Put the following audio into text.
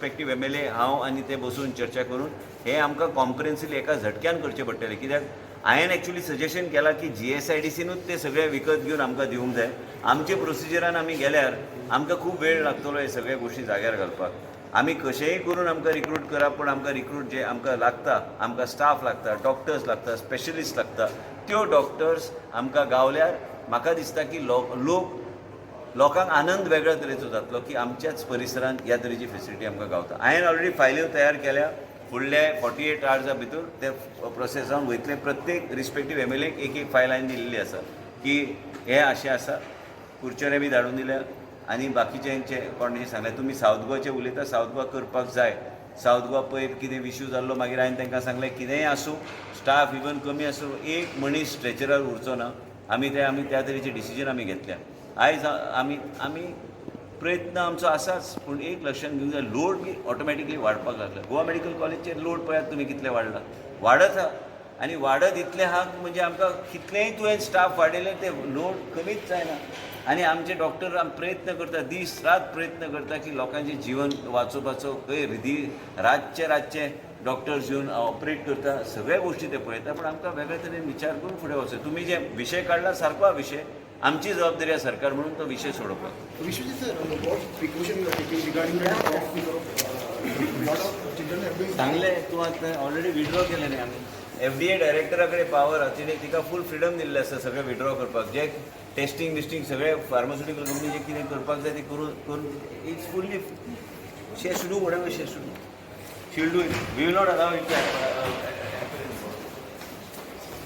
Respective MLA, हांव आनी ते बसून चर्चा करून हे आमकां कॉम्प्रिहेन्सिवली एका झटक्यान करचें पडटलें. कित्याक हांवें एक्चुली सजेशन केलां की जीएसआयडीसीनूच ते सगळे विकत घेवन आमकां दिवंक जाय. आमचे प्रोसिजरान आमी गेल्यार आमकां खूब वेळ लागतलो हे सगळे गोश्टी जाग्यार घालपाक. आमी कशेंय करून आमकां रिक्रूट करा, पूण आमकां रिक्रूट जे आमकां लागता, आमकां स्टाफ लागता, डॉक्टर्स लागता, स्पेशलिस्ट लागता. त्यो डॉक्टर्स आमकां गावल्यार म्हाका दिसता की लोक लोकांक आनंद वेगळ्या तरेचो जातलो की आमच्याच परिसरांत ह्या तरेची फेसिलिटी आमकां गावता. हांवें ऑलरेडी फायल्यो तयार केल्या. फुडले 48 आवर्सा भितर ते प्रोसेस जावन वयतले. प्रत्येक रिस्पेक्टीव एमएलएक एक एक फायल हांवें दिल्ली आसा की हे अशें आसा. कुडचडे बी धाडून दिल्या आनी बाकीच्यांचे कोणें सांगलें, तुमी सावथ गोवाचे उलयता, सावथ गोवा करपाक जाय. सावथ गोवा पयर कितें इशू जाल्लो, मागीर हांवें तांकां सांगलें, कितेंय आसूं, स्टाफ इवन कमी आसूं, एक मनीस स्ट्रेचरार उरचो ना. आमी ते आमी त्या तरेचे डिसिजन आमी घेतल्या. आयज आमी आमी प्रयत्न आमचो आसाच, पूण एक लक्षांत घेवंक जाय, लोड बी ऑटोमॅटिकली वाडपाक लागला. गोवा मेडिकल कॉलेजचेर लोड पळयात तुमी कितले वाडला, वाडत आहा आनी वाडत इतलें आहा म्हणजे आमकां कितलेंय तुवें स्टाफ वाडयले, ते लोड कमीच जायना. आनी आमचे डॉक्टर प्रयत्न करता, दीस रात प्रयत्न करता की लोकांचें जिवन वाचोवपाचो. खंय रिदी रातचे रातचे डॉक्टर्स येवन ऑपरेट करता, सगळ्या गोश्टी ते पळयता. पूण आमकां वेगळे तरेन विचार करून फुडें वचूं. तुमी जे विशय काडला सारको हा विशय, आमची जबाबदारी आसा सरकार म्हणून तो विशय सोडोवपाक. Vishwajit sir, what precaution you are taking regarding the cough because lot of children have been सांगले तूं आतां ऑलरेडी विड्रॉ केलें न्ही आमी. एफडीए डायरेक्टरा कडेन पावर आसा. तिणें तिका फूल फ्रिडम दिल्लें आसा सगळें विड्रॉ करपाक. जे टेस्टींग बिस्टींग सगळे फार्मास्युटिकल कंपनी जे कितें करपाक जाय तें करून करून, it's fully, she has to do whatever she has to do, she will do it. We will not allow it.